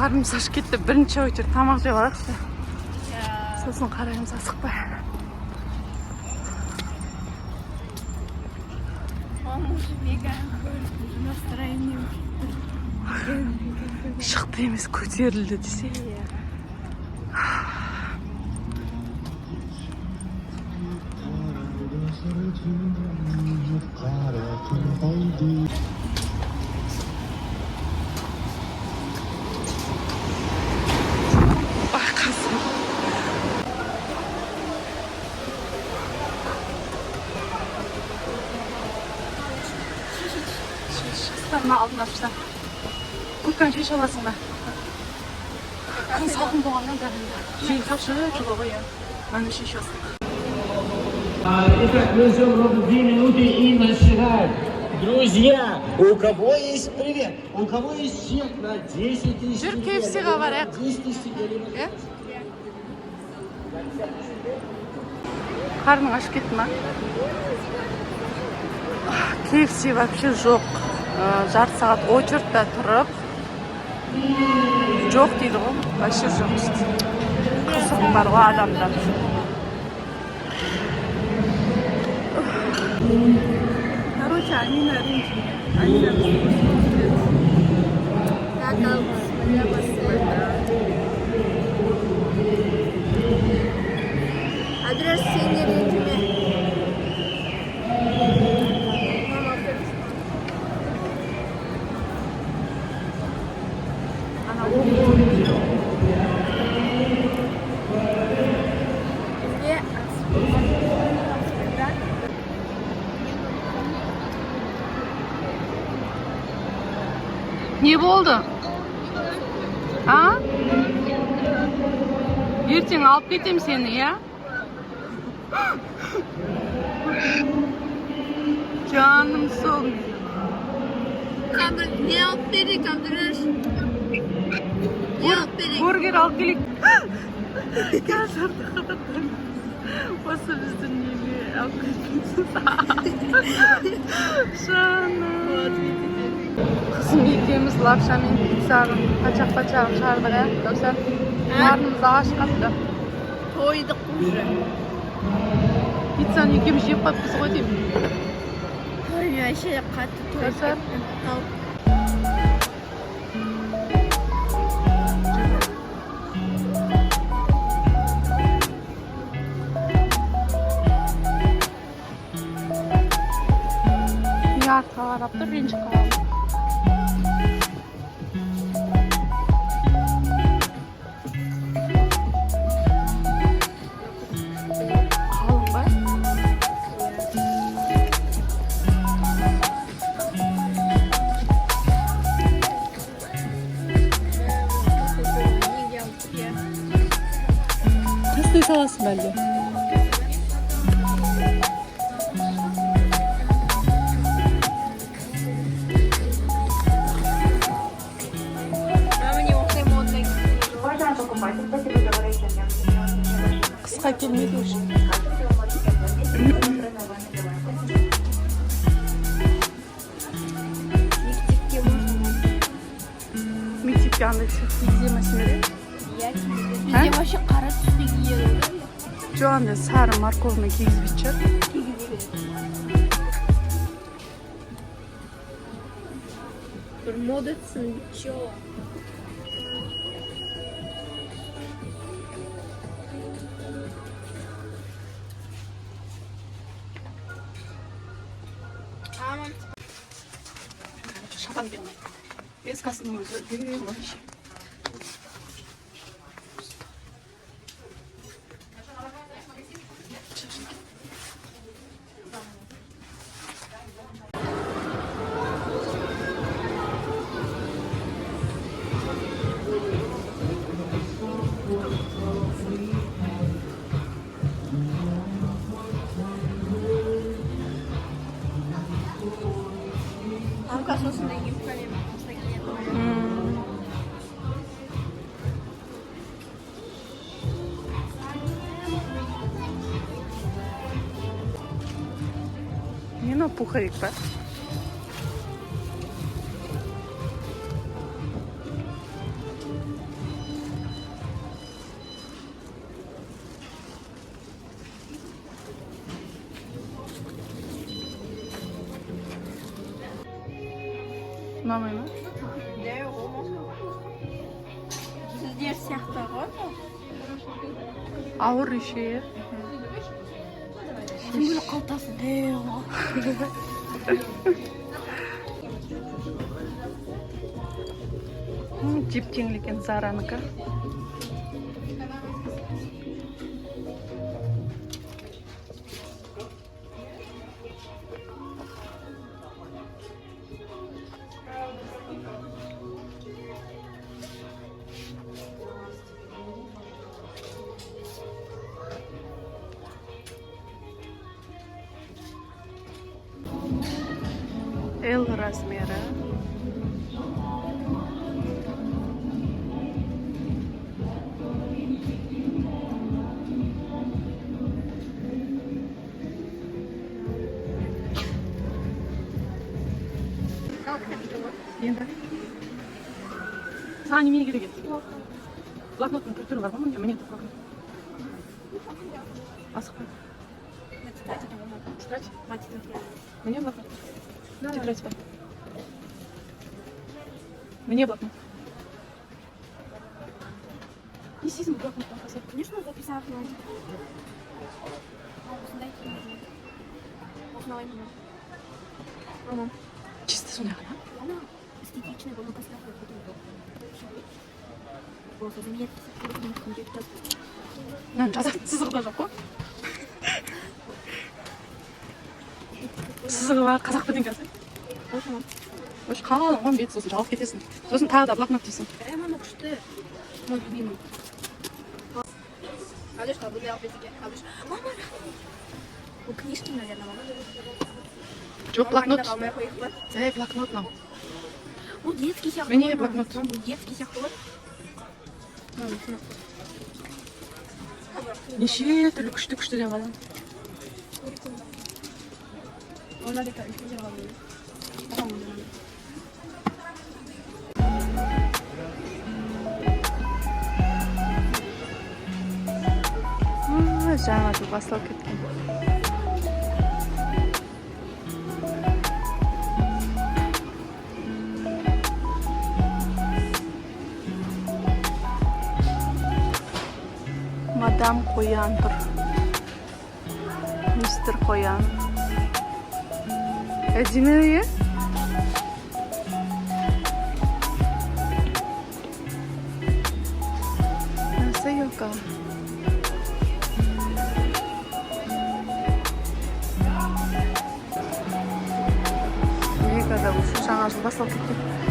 Қарнымыз ашып кетті. Бірінші очередь тамақ жеп алайықшы. Сосын қараймыз асықпай. Он уже веган көріп, уже настроением. Шықты емес, көтерілді десе. Иә. Байқасың. Мына алдына алып таста. Куртканы шеше аласың ба? Күн салқын болғаннан бәрінде. Жел жып жылы ғой, иә. Мына шеше аласың. Итак, мы ждем ровно 2 минуты и начинаем. Друзья, у кого есть привет? У кого есть чек на 10 тысяч Жүр, тенге? KFC-ға барайық. 10 тысяч тенге либо Иә? Қарның ашып кетті ма? KFC вообще жоқ. Жарты сағат очередьта тұрып, жоқ дейді ғой. Вообще жоқ дейді. Қызық бар ғой адамдар. Короче, Амина ренжіме. Амина бізді көрсетіп жүреді. Так, ал моя бассейн. Адрес, сен не ренжіме. Мама, автобус. Ана оқып жүр. Бізге да? Не болды? А? Ертең алып кетем сені, иә? Жаным сол. Не алып берейік, Абдыраш? Не алып берейік? Бургер алып келейік. Қазір осы бізді неге алып кетпейсіз? Жаным. Қызым екеуміз лапша мен пиццаның пачақ-пачағын шығардық, иә, Кәусар? Қарнымыз аш қатты. Тойдық уже. Пиццаны екеуміз жеп қойыппыз ғой деймін. Ой, мен вообще қатты тойып Кәусар? кеттім. Ау. Не артқа қарап тұр, ренжіп қаламын. Қалың ба? Неге алдық, иә? Тастай саласың ба әлде? Мама, не осылай модно. Уважаемый покупатель, спасибо за выражение. Қысқа келмейді уже. Вы можете оплатить электронными давайте. Мектепке можно. Мектепке андай цвет кигізе ма сендер? Иә, кигізеді. Бізде вообще қара түсті киеді ғой. Жоқ, андай сары морковный кигізбейтін шығар. Кигізе береді. Бір мода түсінбейді. Чё? Мама. Шапан бермей. Эскасының өзі деген вообще. Мамка осындай юбкамен осылай киеді. Не мынау, пуховик па? Ұнамай ма? Сіздер сияқты ғой. Ауыр еще, иә. Тем более қалтасы дәу ғой. Жеп жеңіл екен Заранікі. L размері. Енді саған немене керек еді? Блокноттың түр түрі бар ғой. Міне, міне тұр блокнот. Асықпа. Тетрадь. Міне блокнот, тетрадь бар. Міне блокнот. Не істейсің бұл блокноттан қазір? Конечно, записать надо. Осындай киім. Осыны алайын ба? Мама. Чисто сондай ғана. Она эстетичная, бұны поставь. Просто заменять. Мынаны жазатын сызығы да жоқ қой. Сызығы бар қазақ бірдеңкесі. Очень қалың ғой бет, сосын жалып кетесің, сосын тағы да блокнот дейсің. Ә, мама, күшті. Мой любимый. Алешка, бұндай алып берсеке. Алеш. Мама, рахмет. Бұл книжки, наверное, мама. Жоқ, блокнот. Алмай қояйық па? Ей, блокнот мынау. Бұл детский сияқты. Міне ғой, мама. блокнот. Бұл детский сияқты ғой. Мама, осыны. Неше түрлі күшті күшті деп алған. Ona да үлкен жер алып. Мама. Жаңа жыл басталып кеткен. Мадам Қоян тұр, мистер Қоян. Әдемі, иә. Нәрсе жоқ. Мегада уже жаңа жыл басталып кеткен.